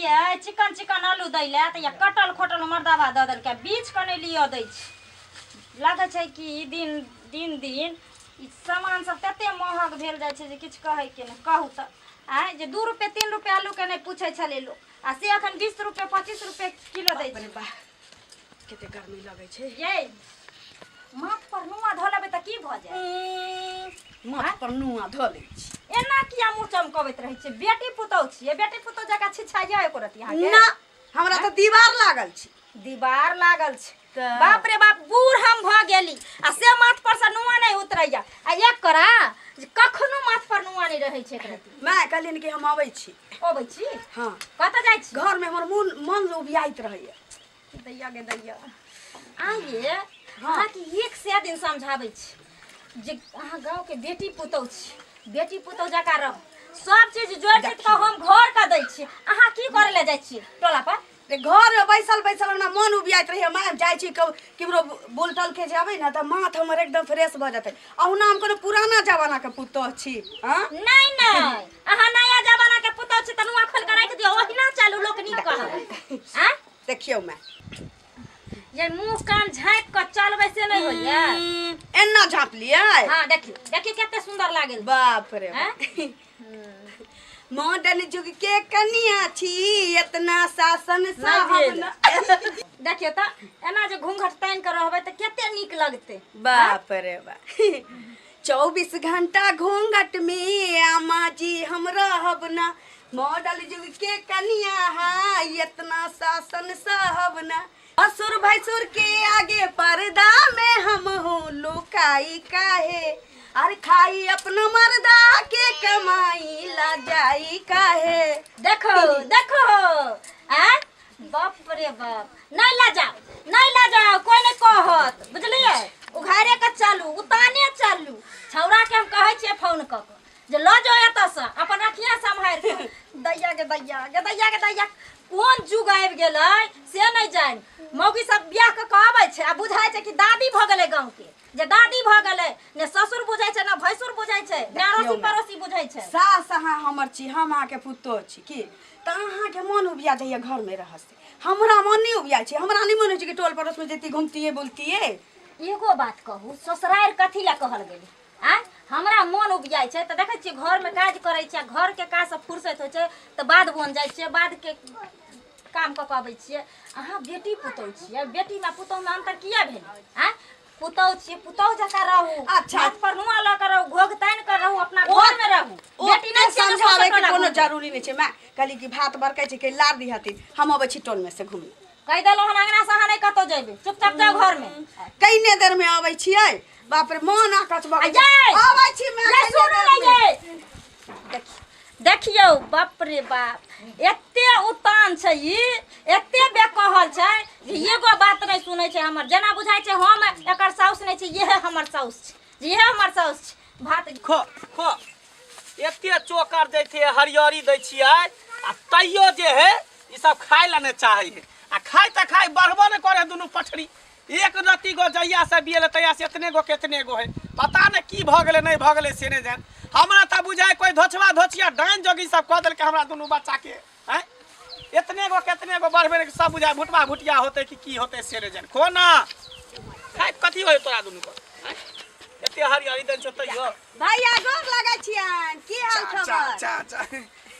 कहलियै chicken chicken आलू दै लए तऽ या कटल खोटल मर्दाबा दऽ देलकै, बीछ कऽ नहि लिअ दै छै। लागै छै कि ई दिन दिन दिन ई सामान सब तते महग भेल जाइ छै जे किछु कहैके नहि। कहू तऽ आँय, जे 2 रुपए 3 रुपए आलूके नहि पूछै छलै लोक, आ से एखन 20 रुपए 25 रुपए किलो दै छै। बाह, कते गर्मी लगै छै। यै, माथ पर नुआ धऽ लेबै तऽ की भऽ जायत? माथ पर नुआ धऽ लै छी। एना किया मुँह चमकबैत रहै छियै? बेटी पुतहु छियै, बेटी पुतहु जकाँ छिछाइया एको रत्ती अहाँके? ना, हमरा तऽ दीवार लागल छै। दीवार लागल छै? तऽ बाप रे बाप, बूढ़ हम भऽ गेली आ से माथ पर से नुआ नहि उतरैया, आ एक करा जे कखनो माथ पर नुआ नहि रहै छै एक रत्ती। माय, कहलियनि कि हम अबै छी। अबै छी? हँ। कतऽ जाइ छी? घरमे हमर मन मन उबियाइत रहैया। दैया गे दैया, आगे अहाँके 100 दिन समझाबै छी जे अहाँ गाँवके बेटी पुतहु छी, बेटी पुतहु जकाँ रहू। सब चीज जोड़ि चित कऽ हम घर कऽ दै छी, अहाँ की करै लए जाइ छी टोला पर? रे, घरमे बैसल बैसल हमरा मन उबियाइत रहैया। माय, जाइ छी केम्हरो बोलटल के जेबै ने तऽ माथ हमर एकदम फ्रेश भऽ जेतै। अहुना हम कोनो पुराना जमानाके पुतोह छी? हँ। नहि नहि, अहाँ नया जमाना के पुतहु छी तऽ नुआ खोलि कऽ राखि दियौ, ओहिना चलू, लोक नीक कहत। आँय देखियौ माय, ये मुंह कान झाँपि कऽ चलबै से नहि होइया? एना झाँप लियै। हाँ, देखियौ देखियौ, कते सुन्दर लागल। बाप रे। आँय? मॉडर्न युग के कनिया छी, इतना शासन साहब भेल। न। देखियौ तऽ, एना जे घूंघट तानि कऽ रहबै तऽ कते नीक लगतै। बाप रे बाप, 24 घंटा घूंघट में आमा जी हम रहब ना। मॉडल युग के कनिया है, इतना शासन सहब ना। असुर भैसुर के आगे पर्दा में हम हूँ लुकाई काहे, अरे खाई अपना मर्दा के कमाई ला जाई काहे। देखो देखो, आँय बाप रे बाप, नहीं ला जाओ, नहीं ला जाओ, कोई नहीं कहत, बुझलियै? उघारे के चलू, उताने चलू। छौड़ा के हम कहै छियै फोन कऽ कऽ जे लऽ जाओ एतऽसँ, अपन रखिया सम्हारि कऽ। दैया गे दैया गे दैया गे दैया, कोन जुग आबि गेलै से नहि जानि। मौगी सब बियाह कऽ कऽ अबै छै आ बुझाइ छै कि दादी भऽ गेलै गाँवके, जे दादी भऽ गेलै। ने ससुर बुझै छै, ने भैंसुर बुझै छै, ने अड़ोसी पड़ोसी बुझै छै। सास अहाँ हमर छी, हम अहाँके पुतोह छी, की तऽ अहाँके मन उबिया जाइए घरमे रहऽ से? हमरा मन नहि उबिया छै। हमरा नहि मन होइ छै कि टोल पड़ोसमे जैती, घुमतियै बोलतियै। एगो बात कहू, ससुरारि कथी लए कहल गेलै? आँय, हमरा मन उबियाइ छै तऽ देखै छियै घरमे काज करै छियै, आ घरके काजसँ फुर्सत होइ छै तऽ बाध बन जाइ छियै, बाधके काम कऽ कऽ अबै छियै। अहाँ बेटी पुतोहु छियै, बेटीमे पुतोहुमे अन्तर किया भेलै? आँय, पुतोहु छियै, पुतोहु जकाँ रहू। अच्छा। हाथ पर नुआ लऽ कऽ रहू, घोघ तानि कऽ रहू, अपना घरमे रहू। बेटी नहि छियै जे समझाबै के ससुर कोनो टोला जरूरी नहि छै। माय, कहली कि भात बरकै छै के लार दिहथिन, हम अबै छी टोलमे से घुमि। कहि देलहुँ हन, अङ्गनासँ अहाँ नहि कतहु जेबै, चुपचाप जाउ घरमे। कइने देरमे अबै छियै। बाप रे, मन आकच भऽ आ गेल। यै! अबै छी माय, यै, कइने सुनू देरमे। ने यै। देखियौ, बाप रे बाप, एते उतान छै ई, एते बेकहल छै जे एगो बात नहि सुनै छै हमर। जेना बुझाइ छै हम एकर साउस नहि छी, इएह हमर साउस छै, जे इएह हमर साउस छै। भात खो खो, एते चोकर दै छै, हरियरी दै छियै आ तैयो जे है ई सब खाय लए नहि चाहै है, आ खाय तऽ खाय, बढ़बो नहि करे दुनू पठरी एक रत्ती गो। जहिया से बियेलै तहिया से एतने गो के एतने गो है। पता नहि की भऽ गेलै, नहि भऽ गेलै से नहि जान। हमरा तऽ बुझाइ कोइ धोछवा धोछिया डाइन जोगी सब कऽ देलकै हमरा दुनू बच्चाके। आँय, एतने गो के एतने गो बढ़बे नहि, सब बुझाइ भुटवा भुटिया होतै कि की होतै से नहि जान। खो ना, खाय कथी होइ तोरा दुनू को? आँय, एते हरियरी देन छौ तैयो। भैया, गोर लगै छियनि, की हाल चा खबर? चा चा,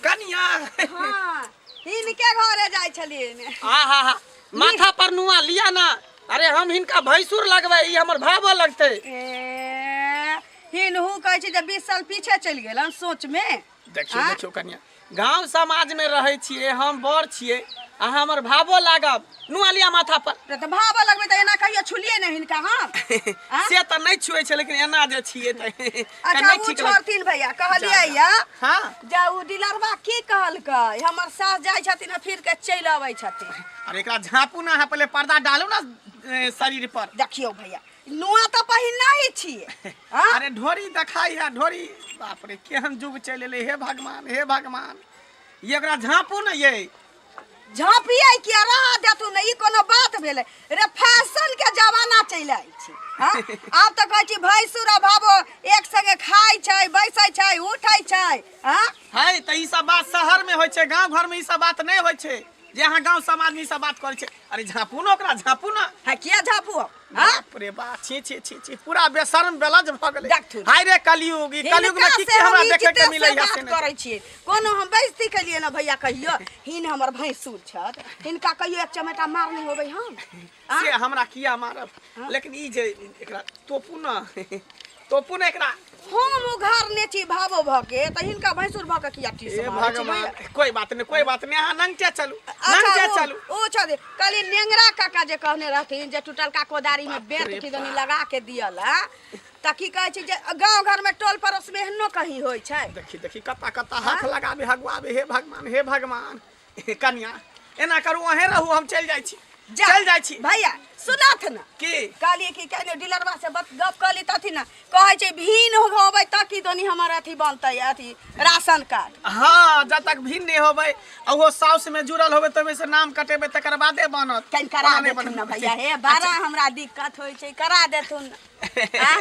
कनिया। हँ, हिनके घरे जाइ छलियनि। हाँ हाँ हाँ, माथा पर नुआ लिया ना। अरे, हम हिनका भैंसुर लगबै, ई हमर भावो लगतै। ए, हिनहु कहै छै जे 20 साल पीछे चलि गेलन सोच में। देखियौ। आँय? देखियौ कनिया, गांव समाज में रहै छियै, हम बड़ छियै, अहाँ हमर भावो लागब। नुआ लिया माथा पर। रे, तऽ भावो लगबै तऽ एना कहियो छुलियै ने हिनका हम? आँय? से तऽ नहि छुए छै, लेकिन एना जे छियै तऽ अच्छा, नहि ओ ठीक लग। छोड़थिन भैया, कहलियै जा, जा। या हाँ। जे ओ डीलरबा की कहलकै? हमर सास जाइ छथिन आ फिर के चलि अबै छथिन। अरे, एकरा झाँपू ना है, पहले पर्दा डालू ना शरीर पर। देखियौ भैया, नुआ तऽ पहिनना ही छियै। हाँ? अरे, ढोरी देखाई है ढोरी। बाप रे, केहन जुग चलि एलै, हे भगवान, हे भगवान। ये एकरा झाँपू ना ये। झाँपियै किया रह देथुन ने, ई कोनो बात भेलै रे? फैशन के जमाना चलि आयल छै। हाँ? आब तऽ कहै छी भैंसुर आ भाबो एक संगे खाइ छै, बैसै छै, उठै छै। हाँ? है तऽ ई सब बात शहर में होइ छै, गाँव घर में ई सब बात नहि होइ छै जे अहाँ गाँव समाज में ई सब बात करै छै। अरे झाँपू ने ओकरा, झाँपू ने। हाँ, किया झाँपू हम? हाँ? बाप रे बाप, छी छी छी छी, पूरा बेशर्म बेलज भऽ गेलै। देखथुन। हाय रे कलयुग, ई कलयुग में हिनका की की से हम हमरा देखे इज्जते के से मिलै है बात से नहि। करै छियै। कोनो हम बेइज्जती केलियै ने भैया? कहियो हिन हमर भैंसुर छथि, हिनका कहियो एक चमेटा मारने होबै हम? आ? से हमरा किया मारब, लेकिन ई जे एकरा तोपू न, तोपू ने एकरा। हम उघारने छी भावो भऽ के, तऽ हिनका भैंसुर भऽ के किया टीस हे मारै छी भगवान भैया? कोई बात नहीं, कोई बात नहीं, अहाँ नंगटे चलू। अच्छा, नंगटे चलू। ओ छथि कहली नेंगरा काका जे कहने रहथिन जे टूटलका कोदारी में बेंत रे की दनी लगा के दियल है, तऽ की कहै छै जे गाँव घर में टोल पड़ोस में एहनो कहीं होइ छै? देखी देखी, कत्ता कत्ता हाथ लगाबे हगुआबे। हे भगवान, हे भगवान। कनिया, एना करू, अहें रहू, हम चलि जाइ छी। जा। चलि जाइ छी। भैया, सुनथ ने। की? कहलिए कि कहने डीलरवा से बत गप कहली तथी ने कहै छै भीन होबै तऽ की दनी हमर अथी बनतै, अथी राशन कार्ड। हाँ, जब तक भीन नहीं होबै आ ओहो साउस में जुड़ल होबै तबे से नाम कटेबै, तकर बादे बनत। कनि करा ओना नहि देथुन ने बनत। भैया। हे बड़ा हमरा दिक्कत होइ छै, करा देथुन ने। आँ?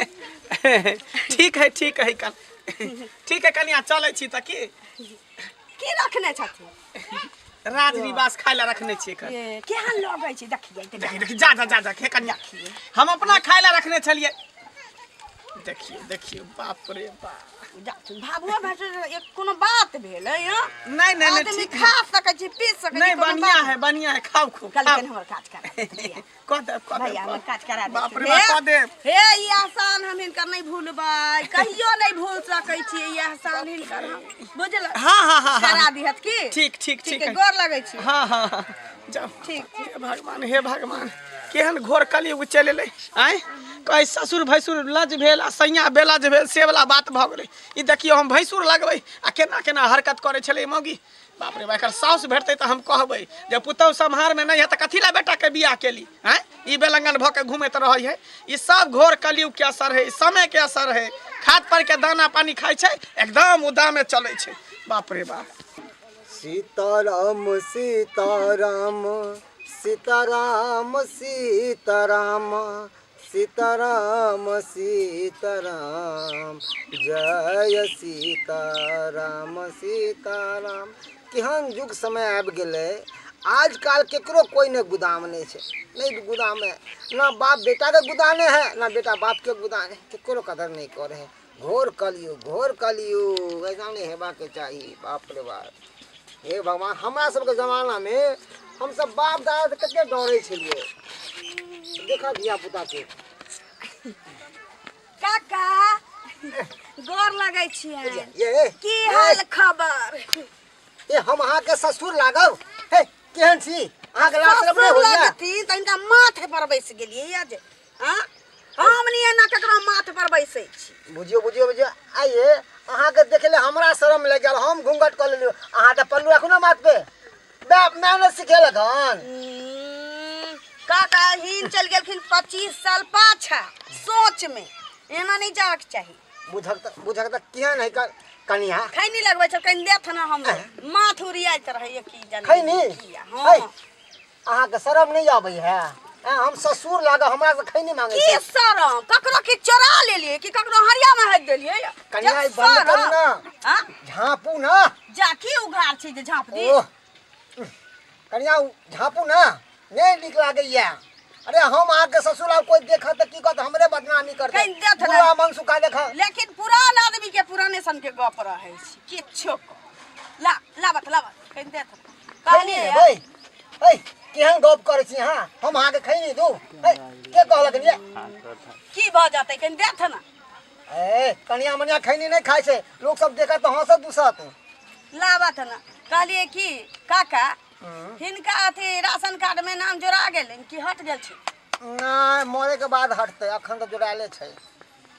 ठीक है, ठीक है, कल ठीक है कनिया, चलै छी तऽ। की की रखने छथिन? राज निवास खाय ला रखने छियै एखन। ए, केहन लगै छै देखियै तऽ। देखी देखी, जा जा जा जा, हे कनिया, हम अपना खाय ला रखने छलियै। देखियौ देखियौ, बाप रे बाप। जाथुन भाबुआ भैंसुर, एक कोनो बात भेलै? हँ? नहीं नहीं नहीं, आदमी ठीक है। खा सकै छै, पी सकै छै, नहीं, कोनो बढ़िया बात है, बढ़िया है, खाओ खूब। कल खाओ। कल हमर काज करा देब। कह देब, कह देब। भैया, हमर काज करा बाप देब। रे बाप, कह देब। हे, ई एहसान हम हिनकर नहि भूलबै, कहियो नहि भूल सकै छियै ई एहसान हिनकर हम, बुझल? हाँ हाँ हाँ हाँ करा दिहत की? ठीक ठीक। ठीक ठीक है, है। गोर लगै छी। हाँ हाँ हाँ, जाओ। ठीक। हे भगवान, हे भगवान, केहन घोर कलयुग चलि एलै। आँय, कहै ससुर भैंसुर लज भेल आ सैया बेलज भेल, से वला बात भऽ गेलै। ई देखियौ, हम भैंसुर लगबै आ केना केना हरकत करै छलै मौगी। बाप रे बा, एकर साउस भेटतै तऽ हम कहबै जे पुतहु सम्हारमे नहि है तऽ कथी लए बेटाके बियाह केली? आँय, ई बेलंगन भऽ के घूमैत रहै है। ई सब घोर कलयुग के असर है, समय के असर है। खाद पर के दाना पानी खाइ छै, एकदम उदामे चलै छै। बाप रे बाप। सीताराम सीताराम सीताराम सीताराम सीताराम सीताराम जय सीताराम सीताराम। केहन युग समय आबि गेलै, आजकल केकरो कोइ नहि गुदाम नहि छै, नहि गुदाम है ना बाप बेटाके गुदाने है ना बेटा बापके गुदाने है, केकरो कदर नहि करै है। घोर कलयुग, घोर कलयुग, ऐसा नहि हेबाके चाही। बाप रे बाप, हे भगवान। हमरा सबके जमानामे हमसब बाप दादासँ कते डरै छलियै, देखऽ धिया पुताके। काका, गोर लगै छियै। ये की हाल खबर? ए, हम अहाँके ससुर लागब। हे, केहन छी? अहाँके लाज शरम नहि ससुर होइया? लगथिन तऽ हिनका माथे पर बैस गेलियै या जे। हाँ, हम नहीं एना ककरो माथ पर बैसै छी। बुझियो बुझियो बुझियो, आइए अहाँके देखले हमरा शरम लागि गेल, हम घूंघट कऽ लेलियो। अहाँ तऽ पल्लू राखू ने माथ पे, बाप माय ने सिखेलक हन। काका हिन चलि गेलखिन 25 साल पाछा सोच में, एना नहीं जाके चाही। बुझक तऽ, बुझक तऽ केहन है कनिया। खैनी लगबै छै, कनि देथ ने, हम माथ उड़ियाइत रहैए की जाने खैनी? किया। हँ। है, अहाँके शरम नहि आबै है? हैं, हम ससुर लागब, हमरा से खैनी मांगे की छी? शरम? ककरो की चोरा लेलिए कि ककरो हरिया में हक देलिए? कनिया, ई बंद करू ना। हाँ? झाँपू ना। जा, की उघार छी जे झाँप दी? ओह कनिया, झाँपू ना, नहि नीक लागैया। अरे, हम अहाँके ससुर आब, कोई देखत तऽ की कहत? हमरे बदनामी करतै। कनि देख ने। बुढ़ा मन सुखा देख। लेकिन पुरान आदमी के पुराने सन के गप रहै छै, किछो कह। ला लाबत लाबत, कनि देख। खैनी कहलिए लेबै? है, केहन गप करै छी अहाँ? हम अहाँके खैनी दू? है, के कहलक ये? की भऽ जेतै, कनि देख ने। ए कनिया मनिया खैनी नहि खाइ छै, लोक सब देखत तऽ हँसत दूसत। लाबत ने। कहलिए की काका, हिनका अथी राशन कार्ड में नाम जोड़ा गेलनि कि हट गेल छै? नहि, मरे के बाद हटतै, अखन तऽ जोड़ायले छै।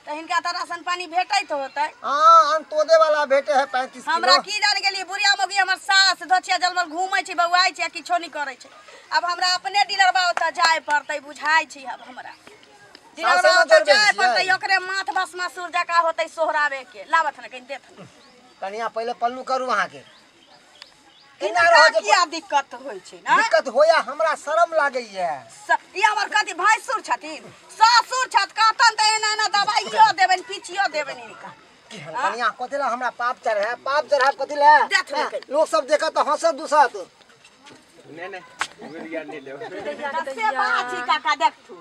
तऽ हिनका तऽ राशन पानी भेटैत होतै। हाँ, अंतोदय वाला भेटे है 35 हमरा किलो। की जान गेलियै, बुढ़िया मौगी हमर सास धोछिया जलमल घूमै छै, बौआइ छै आ किछो नहि करै छै। आब हमरा अपने डीलरबा ओतऽ जाय पड़तै, बुझाइ छै। आब हमरा डीलरबा सासे ओतऽ मे जाय जोड़बै पड़तै, छियै? ओकरे माथ भस्मासुर जकाँ होतै सोहराबे के। लाबथ ने, कनि देथ ने। कनिया, पहिले पल्लू करू अहाँके। केना हिनका रहत जे किया दिक्कत होइ छै ने दिक्कत होया हमरा शरम लागैया ई हमर कथी भैंसुर छथिन सासुर छथि कहतन तऽ एना एना दबाइयो देबनि पीछियो देबनि हिनका केहन कनिया कथी ला हमरा पाप चढ़े पाप चढ़ाब कथी ला देख लेबै। लोग सब देखत तऽ हंसत दुसत नहि नहि गुड़िया नहि लेब से बात छै काका देखथु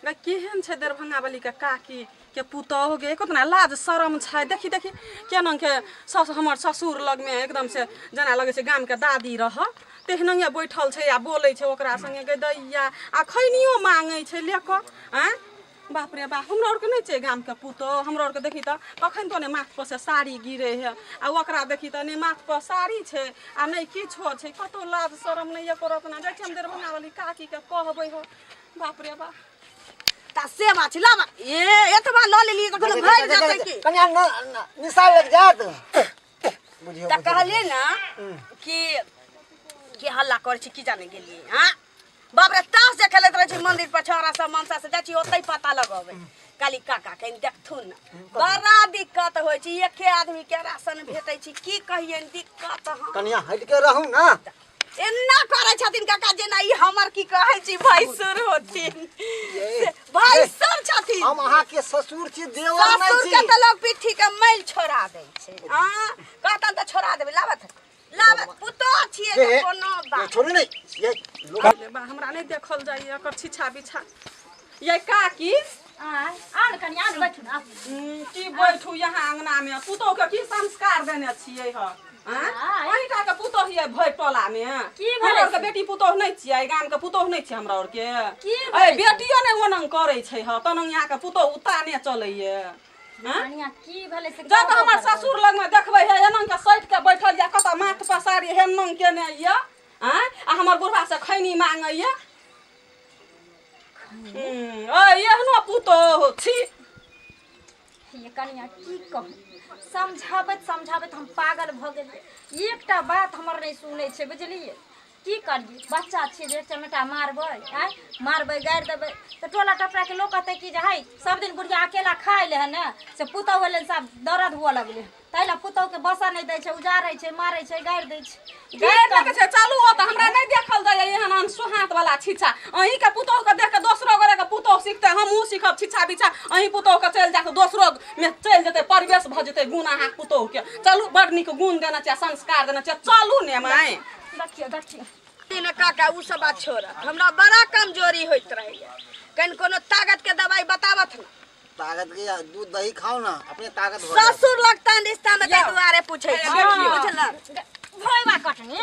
गे केहन छै दरभंगा वाली के काकी के पुतोह गे कतना लाज शरम छै देखी देखी केना के सस हमर ससुर लगमे एकदम से जेना लगै छै गामके दादी रह तेहनहिए बैठल छै आ बोलै छै ओकरा संगे गे दैया आ खैनियो मांगै छै ले कऽ आँय बाप रे बाप हमरा आरके नहि छै गामके पुतोह हमरा आरके देखी तऽ कखन तो ने माथ पर से साड़ी गिरे है आ ओकरा देखी तऽ नहि माथ पर साड़ी छै आ नहि किछो छै कतौ लाज शरम नहि एको रतना जाइ छी हम दरभंगा वाली काकीके कहबै हो बाप रे बाप ता से बात छै लाबा ए एतबा लऽ लेलियै कखनो भरि जेतै की कनिया निशा लग जात बुझियौ तऽ कहलियै ने कि की हल्ला करै छी की जाने गेलियै हाँ बाप रे ताश जे खेलैत रहै छी मंदिर पर छौड़ा सब मनसा से जाइ छी ओतै पता लगबै काली काका कनि देखथुन ने बड़ा दिक्कत होइ छै एके आदमी के राशन भेटै छै की कहियनि दिक्कत हम कनिया हटि के रहू ना एना करै छथिन काका जेना ई हमर की कहै छी भैंसुर होथिन भैंसुर छथिन हम अहाँ के ससुर छी देवर नहि ससुर छी के तऽ लोग पिट्ठी के मैल छोड़ा दै छै आ कहतन तऽ छोड़ा देबै लाबत लाबत पुतोह छियै तऽ कोनो बात छोड़ू नहि ये लोग बा हमरा नहि देखल जाइए एकर छिछा बिछा ये काकी आय आन कनि आन बैठू ने आबू। की बैठू यहाँ अंगना में पुतोह के की संस्कार देने छियै ह आय। अहीं टा के पुतोह ये भरि टोला में की हमरा भेलै आरके बेटी पुतोह नहि छियै गाम के पुतोह नहि छियै हमरा आरके की ए बेटियो नहि ओनंग करै छै ह तनंग यहाँ के पुतोह उताने चलैये आँय? कनिया की भेलै से जब कहबो हमर करबै। ससुर लगमे देखबै हे एनंग के सटि के बैठल या कतऽ माथ पसारी हेनंग केने ये आँय आ हमर बुढ़वा से खैनी मांगैये एहनो पुतोह छी ये कनिया की कहू समझाबैत समझाबैत हम पागल भऽ गेलियै एकटा बात हमर नहि सुनै छै बुझलियै की करियै बच्चा छियै जे एक चमेटा मारबै आँय मारबै गारि देबै तऽ टोला टपराके लोक कहतै कि जे हइ सब दिन बुढ़िया अकेला खाइ ले है ने से पुतहु होलै सब दर्द हुअ लगलै ताहि लए पुतहुके बसऽ नहि दै छै उजारै छै मारै छै गारि दै छै की गारि कहू? देखै छै चलू ओ तऽ हमरा नहि देखल जाइए एहन एहन सोहात वाला छिछा अहीँके पुतोहके देख कऽ दोसरो गोरेके पुतोह सिखतै हमहूँ सीखब छिछा बिछा अहीं पुतोहके चलि जाकऽ दोसरो मे चलि जेतै परिवेश भऽ जेतै गुण अहाँके पुतोहके चलू बड़ नीक गुण देने छै संस्कार देने छै चलू ने माय देखियौ देखियौ ने काका उ सब बात छोड़त हमरा बड़ा कमजोरी होइत रहैया कनि कोनो ताकत के दवाई बताबत ने ताकत के या दूध दही खाओ ना अपने ताकत हो जाए ससुर लगता रिश्ता में ताहि दुआरे पूछै छी देखियौ। बुझल भोइबा कटनी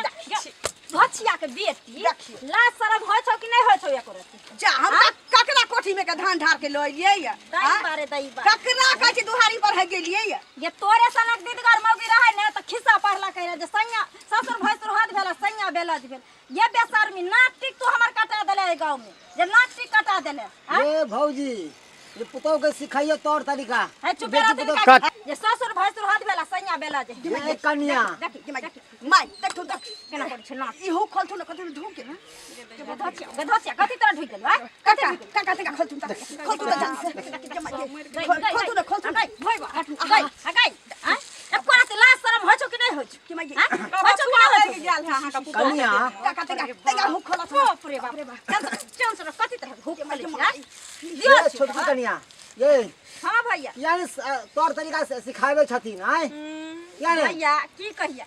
भछिया के बेटी लाज शरम होइ छौ कि नहि होइ छौ एको रत्ती जा हम ककरा कोठी में के धान ढार के लऽ एलियै या दही बारे दही बारे ककरा कहै छी दुहारी पर है गेलियै या ये तोरे सनक दीदगर मौगी रहै ने तऽ खिस्सा पढ़ला कहै रहै जे सैया ससुर भैंसुर हद भेल आ सैया बेलज भेल ये बेशर्मी नाक टिक तू हमर कटा देले एहि गाँव में जे नाक टिक कटा देले आँय? ए भौजी ये पुतोह के सिखाइयो तौर तरीका है चुप बेटी रह पुतोह कट जे ससुर भैंसुर हद भेल आ सैया बेलज ए कन्या देखी देखी माय देखू देख केना करै छै नाक इहो खोलथु ने कथी ढूक के गधोचिया गधोचिया कथी तरह ढुकि गेल आँय? काका काका तका खोलथु खोलथु ने खोलथु ने खोलथु गई भोइबा गई गई आँय? एको राति लाज शरम होइ छौ कि नहि होइ छौ कि माय आँय? होइ छौ कि नहि होइ छौ गेल है अहाँके पुतोह कन्या काका तका तका हो खोलथु बाप रे बाप चल चल चल कथी तरह भूख खोलै छी आँय? दियौ ये छोटकी कन्या ये हाँ भैया यानी तौर तरीका से सिखाबे छथिन आय यानी भैया की कहिया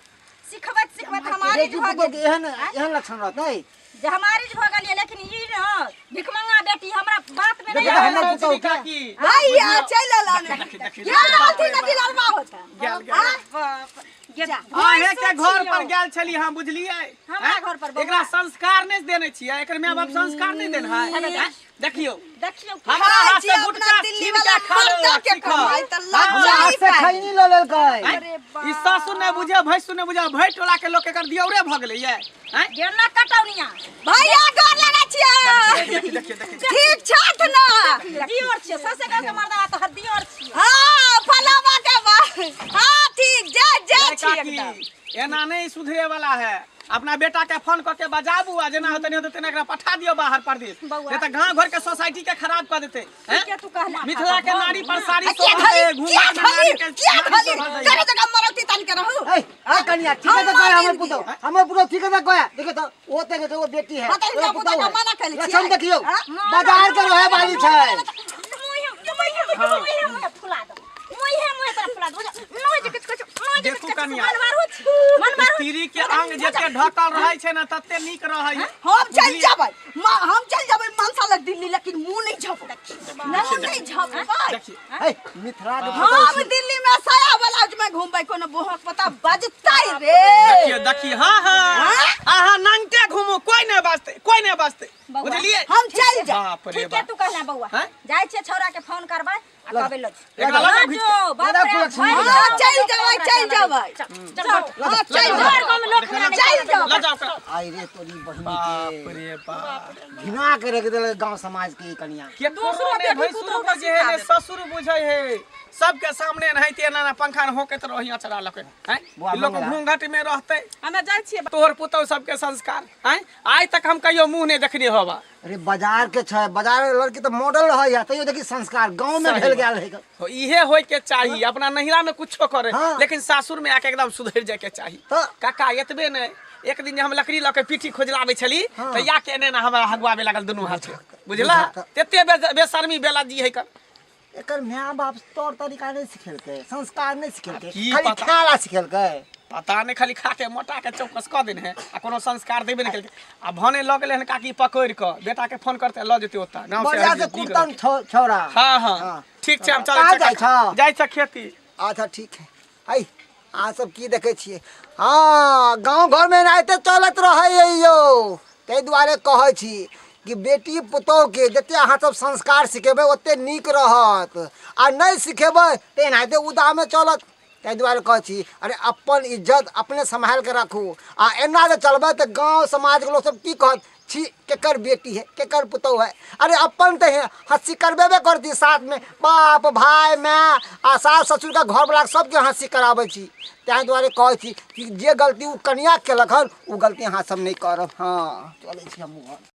सिखबैत सिखबैत हमारी बेटी भऽ पुतोह गेल के एहन एहन लक्षण रहतै जे हमारी भऽ गेलियै लेकिन ई न भिखमंगा बेटी हमरा बात में नहीं देखो आबै हमर पुतोह के काकी भैया चलि एला ने देखी देखी गेल रहथिन ने दिलरबा होता गेल गेल बाप ये अहे के घर पर गेल छली हम बुझलियै हमरा हैं? घर पर बौआ। एकरा संस्कार नहि देने छियै एकर माय बाप संस्कार नहि देन है देखियौ देखियौ हमरा खाइ हाथ छी से अपना गुटखा दिल्ली छीन वाला के खा लो मर्दा के सीखो। कमाई तऽ हमरा लज्जा हाथ ही से पाइ। खैनी लऽ लेलकै अरे ई सासु नहि बुझे भैंसु नहि बुझे भरि टोला के लोक एकर दियौरे भऽ गेलै ये हैं? गेना कटौनिया भैया गोर लगै छियै देखियौ देखियौ देखियौ ठीक छथि ने दियोर छियै ससे गाँव के मर्दा तोहर दियोर छियै हाँ फलावा के बा हाँ ठीक जय जय ए छी काकी एकदम एना नहीं सुधरे वाला है अपना बेटा के फोन कऽ के बजाबू आ जेना होतै नहि होतै तेना एकरा पठा दियौ बाहर परदेश बौआ। नहीं तऽ गाँव घर के सोसाइटी के खराब कऽ देतै हैं? ठीके तू कहला मिथिला के नारी पर साड़ी आ किया शोभा धली दै, किया घूंघट में धली नारी के किया नारी धली शोभा दै। जगह जगह मरौती तान के रहू। ए ए कनिया ठीक है तो हम कहे हमर मार पुतौ, हमर पुतौ ठीक है तो कहे। देखियो तो ओ ते के वो बेटी है, हाँ, तऽ हिनका ओकरा पुतौ पुतौके है। मना कैले छियै। लक्षण देखियौ, हाँ? बाजार के रहे वाली छै। मुँहे मुँहे फुला दो, मुँहे मुँहे तोरा फुला दो। नोय जे किछु किछु, नोय जे देखू किछु किछु। कनिया। मन मारू छी, मन मारू। स्त्री के अंग जते ढकल रहै छै ने तते नीक रहै है। हम चल जेबै, हम चल जेबै मनसा लग दिल्ली, लेकिन मुँह नहीं झपबै, मुँह नहीं झपबै। देखिए ए मिथिला के पुतौ हम छी। दिल्ली में साया ब्लाउज में घूमबै, कोनो बोहक पता बजतै रे। देखिए देखिए, हाँ हाँ, अहाँ नंगटे घूमू, कोई नहीं बचते, कोई नहीं बचते, बौआ। बुझलिए? हम चल जाए। बाप रे ठीक है बाप। तू कहला बौआ। हैं? जाइ छियै, छौड़ा के फोन करबै आ कहबै लऽ जो। एकरा लऽ जाउ घीच के। जो, बाप रे, लक्ष्मी। भरि हाँ, गाँव चलि लोक जेबै, हमरा चलि चलबै। जेबै। चल, चल, चल। हाँ, चलि भरि जेबै। गाँव में लोक हमरा नहि चलि चलबै। जेबै। लऽ जाओ ओकरा। आई रे तोरी बहिनी बाप के रे बाप, घिना के रख देलक गांव समाज के ई कनिया। केकरो दोसरो ने बेटी भैंसुर पुतोहु के के जे है ने सिखा ससुर बुझै है, सबके सामने एनाहिते एना एना पंखा ने होकैत रही अचरा लके हैं। बुआ ई लोग मंगला। घूंघट में रहते। हमे जाइ छियै। तोहर पुतोह सबके संस्कार हैं, आइ तक हम कहियो मुंह नहीं देखने होबा। अरे बाजार के छै, बाजार के लड़की तऽ मॉडल रहै है, तैयो देखी संस्कार गांव में सही ढल बात। गेल है। हो, इहे होय के चाही, अपना नहिरा में कुछो करे हाँ। लेकिन सासुर में आके एकदम सुधर जाय के चाही। तऽ काका एतबे नहीं, एक दिन जे हम लकड़ी लऽ के पीठी खोजलाबै छली हाँ। तऽ या के एने ने हमरा हगुआबे लागल दुनू हाथे, बुझला? बुझा। तेते बेशर्मी बेला जी है कर। एकर माय बाप तौर तरीका नहीं सिखेलकै, संस्कार नहीं सिखेलकै, की खाली पता? खाला सिखेलकै। पता नहीं, खाली खा के मोटा के चौकस कऽ देने है आ कोनो संस्कार देबे नहीं केलकै। आ भने लऽ गेलै हन काकी पकड़ि कऽ, बेटा के फोन करते लऽ जेतै ओतऽ गाँव से। बढ़िया से हरियर नीक कुर्तन रहतै। छौड़ा। हाँ हाँ हाँ। ठीक छै, हम कहाँ चलै जाइ छौ? जाइ छै खेती। अच्छा ठीक है। है अहाँ सब की देखै छियै? हाँ, गाँव घरमे एनाहिते चलैत रहै यौ। ताहि दुआरे कहै छी कि बेटी पुतोहुके जतेक अहाँ सब संस्कार सिखेबै ओतेक नीक रहत, आ नहि सिखेबै तऽ एनाहिते उदामे चलत। ताहि दुआरे कहै छी, अरे अपन इज्जत अपने सम्हारि कऽ राखू, आ एना जे चलबै तऽ गाँव समाजके लोकसब की कहत? छी, केकर बेटी है, केकर पुतोहु है। अरे अपन तऽ हँसी करबेबे करती, साथमे बाप भाय माय आ सास ससुरके घरवला सबके हँसी कराबै छी। ताहि दुआरे कहै छी कि जे गलती ओ कनिया केलक हन ओ गलती अहाँ सब नहि करब। हाँ, चलै छी हमहूँ घर।